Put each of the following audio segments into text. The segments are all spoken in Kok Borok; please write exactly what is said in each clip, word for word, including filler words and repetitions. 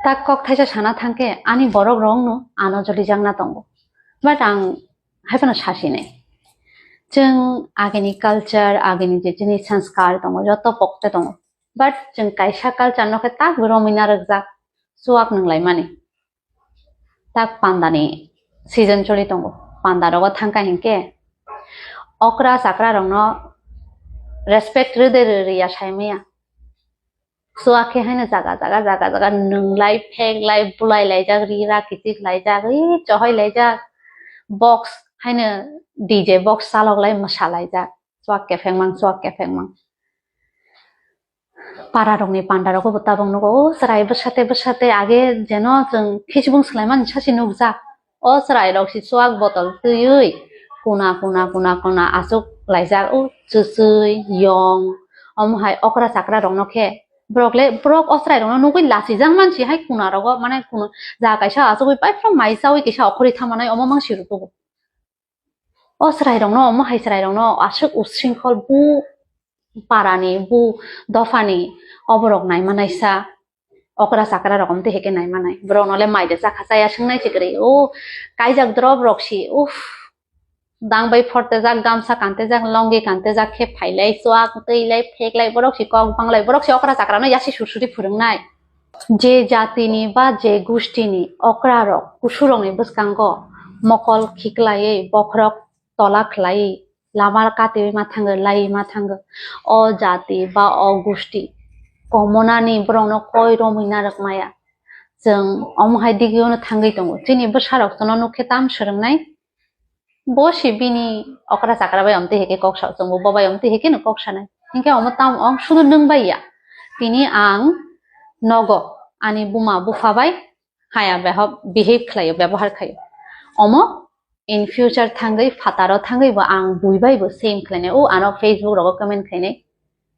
Tak kok thaisa sana thangkhe ani borok rokno ano jolijakna tongo. But ang haiphano sasinai. Chwng agini culture, agini je chini sanskar tongo, joto pokte tongo. But chwng kaisa culture no khe tak romwi narwkjak, chuak nwnglaimani. Tak pandani season choli tongo. Panda rogo thangkha hinkhe okra chakra rokno respect rwde rwriya saimaya. Chuak khe haino jaga jaga, jaga jaga nwnglai, pheklai, bulai laijak, ri ra kichik laijak, ri chohoi laijak, box haino D J box chalok lai mwsa laijak, chuak kepheng mang, chuak kepheng mang. Para rokni panda rogo bo tabok nugo, o chwrai bwsate bwsate age jeno chwng Facebook swlaimani sachi nukjak. O chwrai rok si chuak botol twiwi kuna, kuna, kuna, kuna aswk laijak. O chwchwi, yong, omo hai okra chakra rokno khe borok le, borok o chwrai rokno nugwi lachijak mansi hai kuna rogo, mane kuna ja kaisa achugwi paithom mai chawi kisa okhorwi thamanai omo mangsi rwtugo. O chwrai rokno, omo hai chwrai rokno aswk usringkhol bu parani, bu dophani oborok naimanaisa. Okra chakra rok omtwi heke naimanai. Borok nole mai de chakha chaya swngnai se kwrwi. O kaijak drop rok si, uff. Dang bai phortejak, gamsa kantejak, longi kantejak khe phailai, chuak twi lai, phek lai, borok si kok banglai, borok si okra chakra no yasi sursuri phwrwngnai. Je jatini ba je gustini okra rok, kusu rokni bwskango mokol khiklaiwi, bokhorok tola khlaiwi, lama katiwi ma thango, laiwi ma thango. O jati ba o gusti komonani borokno koi romwi narwk maya. Chwng omo hai digio no thangwi tongo. Chini bwsarok tono nukhe tam swrwngnai. Bo si bini okra chakra bai omtwi heke kok sao chwngbo, bo bai omtwi heke no kok sanai. Hinkhe omo tam ong sudu nwng bai ya. Tini ang nogo ani buma bupha bai haya beho-, behave khlaio, byabohar khlaio. Omo in future thangwi, phataro thangwi bo ang bui bai bo same khlainai. O ano Facebook rogo comment khlainai.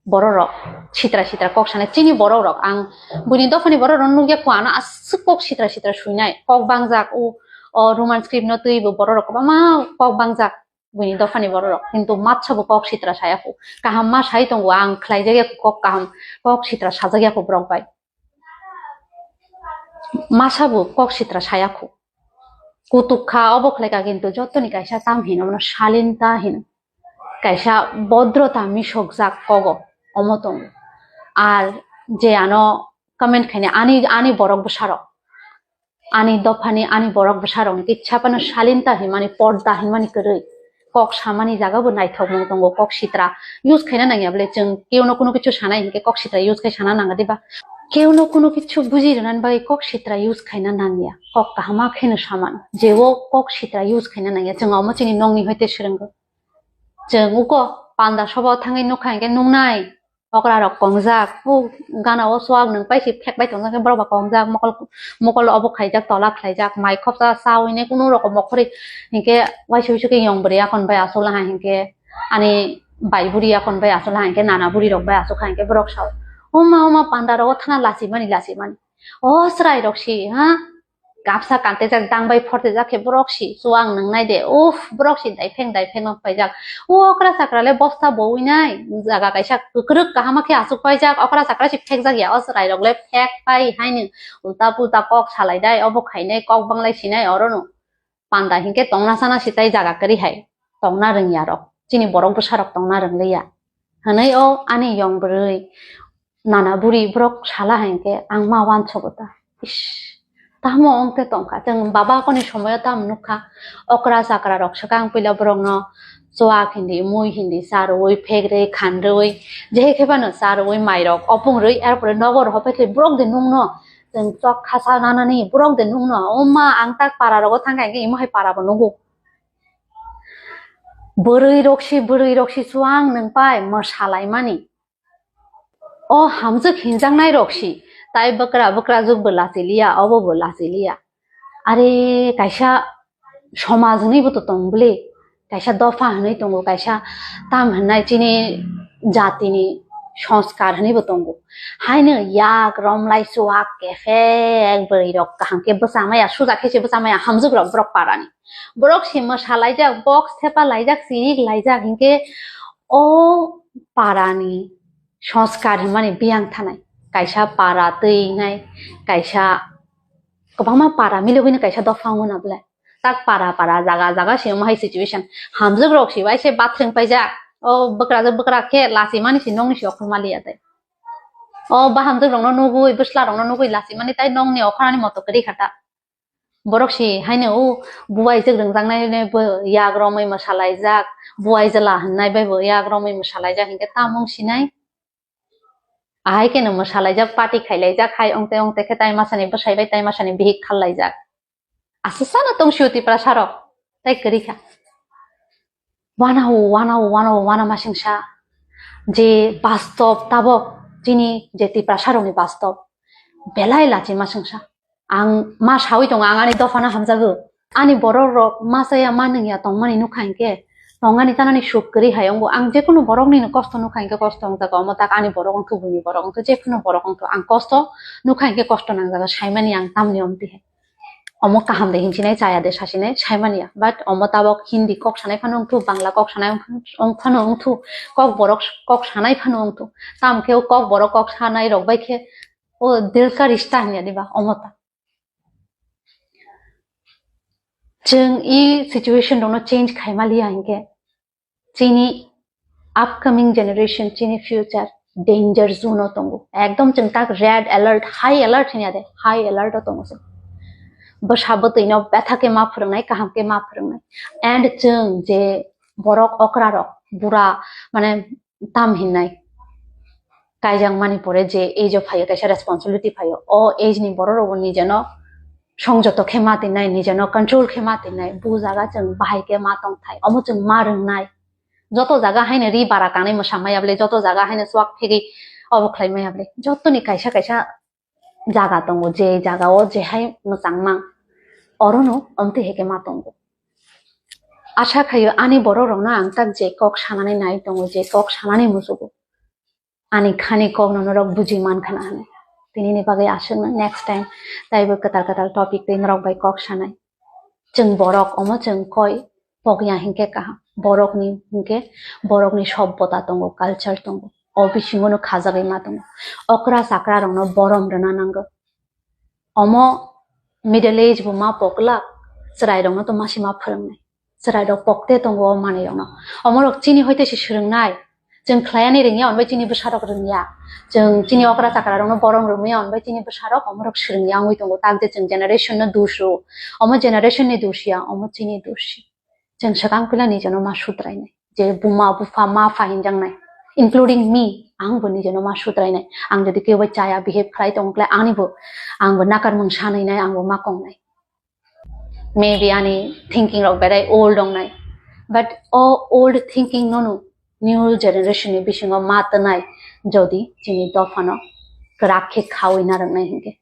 Borok rok sitra sitra kok sanai. Chini borok rok, ang buini dophani borok rok nukya kho, ano aswk kok sitra sitra suinai. Kok bangjak, o, o Roman script no twibo borok rok kwbangma kok bangjak buini dophani borok rok. Kintu matsa bo kok sitra saya kho. Kaham ma sai tongo, ang khlaijak ya kho kok kaham, kok sitra sajak ya kho borok bai. Masa bo kok sitra saya kho. Kutuk kha, obo khlai kha, kintu jotoni kaisa tam hino, mano shalinta hino. Kaisa bodrota misokjak kogo, omo tongo. Ar je ano comment khainai ani, ani borok bwsarok, ani dophani, ani borok bwsarokni kisa phano shalinta hinmani, porda hinmani kwrwi. Kok samani jaga bo naithokmung tongo, kok sitra use khaina nangya bole chwng keuno kuno kichu sanai hinkhe kok sitra use khai sana nangya diba? Keuno kuno kichu buji rwnani bagwi kok sitra use khaina nangya, kok kahama kheno samano. Je o kok sitra use khaina nangya, chwng omo chini nokni hoite swrwngo. Chwng uko panda sobo thangwi nukha hinkhe nuknai. Okra rok kongjak, o gana o chuak nwng paisi phek bai tongjak khe borok ba kongjak, mokol, mokol obo khaijak, tola khlaijak, mai khopsa chawi nai kunu rokom okhorwi hinkhe waisa waisa khe yong bwrwi akon bai achuk laha hinkhe ani bai buri akon bai achuk laha hinkhe nana buri rok bai achuk kha hinkhe borok sao, "Oma, oma, panda rogo thana lachimani, lachimani." O chwrai rok si, ha? Kapsa kantejak, dang bai phortejak khe borok si chuang nwngnai de. Uff, borok si daipheng daipheng no paijak. O okra chakra le bosta bowi nai. Jaga kaisa kwkrwk kahama khe achuk paijak. Okra chakra si phekjak ya. O chwrai rok le phek pai haino ulta pulta kok salai dai. Obo khainai kok banglai sinai oro no. Panda hinkhe tongna sana si tai jaga kwrwi hai. Tongna rwngya rok. Chini borok bwsa rok tongna rwngliya. Hwnwi o ani yong bwrwi nana buri borok sala hinkhe ang ma wansogo ta. Ish, tamo wngte tongkha. Chwng baba koni somoyo tamo nukha. Okra chakra rok swkang puila borokno chuak hindi, mui hindi, charwi, phekrwi, khanrwi, jehe khe phano charwi, mairok opungrwi, er pore nogo rohor phai khe borok de nungno chwng chok khasa nanani borok de nungno. O ma, ang tak para rogo thangkha hinkhe imo hai para bo nugo. Bwrwi rok si, bwrwi rok si chuang nwng pai mwsalaimani. O hamjwk hinjaknai rok si, tai bwkra bwkra juk bo lachiliya, obo bo lachiliya. Are kaisa somaj hwnwi bo to tong bwle, kaisa dopha hwnwi tongo, kaisa tam hwnai chini jatini sanskar hwnwi bo tongo. Haino yak romlai chuak kephek bwrwi rok kaham khe bwchamaya, suja khe se bwchamaya hamjwk rok borok parani. Borok si mwsalaijak, box thepa laijak, chirik laijak, hinkhe o parani sanskar hwnmani biyang thanai. Kaisa para twi wngnai, kaisa Kwbangma para milogwino kaisa dopha wngo na bwle. Tak para para, jaga jaga se omo hai situation. Hamjwk rok se bai se bathring paijak. O bwkrajwk bwkra khe lachi mani se nokni se okhor maliya tei. O bahamjwk rokno nugwi, bwsla rokno nugwi lachi mani tai nokni okhorani moto kwrwi kha ta. Borok se haino o buaijwk rwngjaknai bo yak romwi mwsalaijak, buaijwla hwnnai bai bo yak romwi mwsalaijak hinkhe tamo wng sinai? Ahai kheno mwsalaijak, party khailaijak, hai ongte ongte khe tai masani bwsai bai tai masani bihik khallaijak. Aswk sano tong sio Tiprasa rok, tai kwrwi kha. Wanao, wanao, wanao, wana masingsa. Je bastob tabok, chini je Tiprasa rokni bastob. Belai lachi masingsa. Ang ma sawi tongo, ang ani dophano hamjago. Ani borok rok ma chaya ma nungya tongmani nukha hinkhe, tongani tanani suk kwrwi hai wngo. Ang jekunu borokni no kosto nukha hinkhe kosto wngjago. Omo tak ani borok wngthok, buini borok wngthok, jekunu borok wngthok, ang kosto nukha hinkhe kosto nangjago, saimani ang tamni omtwi hai. Omo kaham de hinsinai, chaya de sasinai, saimaniya. But omo tabok Hindi kok sanai phano wngthok, Bangla kok sanai wngthok, kok borok kok sanai phano wngthok. Tamo khe o kok borok kok sanai rok bai khe o dil ka rishta hinya diba, omo ta. Chwng i situation rokno change khaima liya hinkhe, chini upcoming generation, chini future danger zone o tongo. Ekdom chwng tak red alert, high alert hinya de, high alert o tongo chwng. Bwsa bwtwi no betha khe ma phwrwngnai, kaham khe ma phwrwngnai. And chwng je borok okra rok, bura, mane tam hinnai kaijak mani pore je age o phaio, kaisa responsibility phaio, o age ni borok rok bo nijeno songjoto khe ma twi nai, nijeno control khe ma twi nai, bu jaga chwng bahai khe ma tong thai, omo chwng ma rwngnai. Joto jaga haino ri bara kanai mwsa maya bwle, joto jaga haino chuak phegwi obo khlai maya bwle, jotoni kaisa kaisa jaga tongo, je jaga o je hai mwchangma, orono omtwi hai khe ma tongo. Asa khaio ani borok rokno ang tak je kok sanani nai tongo, je kok sanani muchugo. Ani khani kok no norok buji man khana hinwi. Tinini bagwi aswkno next time taibo kwtal kwtal topic twi norok bai kok sanai. Chwng borok omo chwng koi pokya hinkhe kaham. Borokni hinkhe borokni sobbota tongo, culture tongo. O bisingo no khajagwi ma tongo. Okra chakra rokno borom rwna nango. Omo middle age bo ma poklak, chwrai rokno to masi ma phwrwngnai. Chwrai rok pokte tongo o manwi rokno. Omo rok chini hoite se swrwngnai. Chwng khlaiani rwngya, onbai chini bwsa rok rwngya. Chwng chini okra chakra rokno borom rwmya, onbai chini bwsa rok omo rok swrwngya wngwi tongo. Tak je chwng generation no dusu. Omo generation ni dusiya, omo chini dusi. Chwng swkang puila nijeno ma sudrainai. Je buma, bupha, ma, pha hinjaknai, including me, ang bo nijeno ma sudrainai. Ang jodi kebo chaya behave khlai tongkle ani bo, ang bo nakarmung sanwinai, ang bo ma kongnai. Maybe ani thinking rok berai old ongnai. But o old thinking no no new generation ni bisingo ma twnai jodi chini dophano kwrak khe khawi narwknai hinkhe.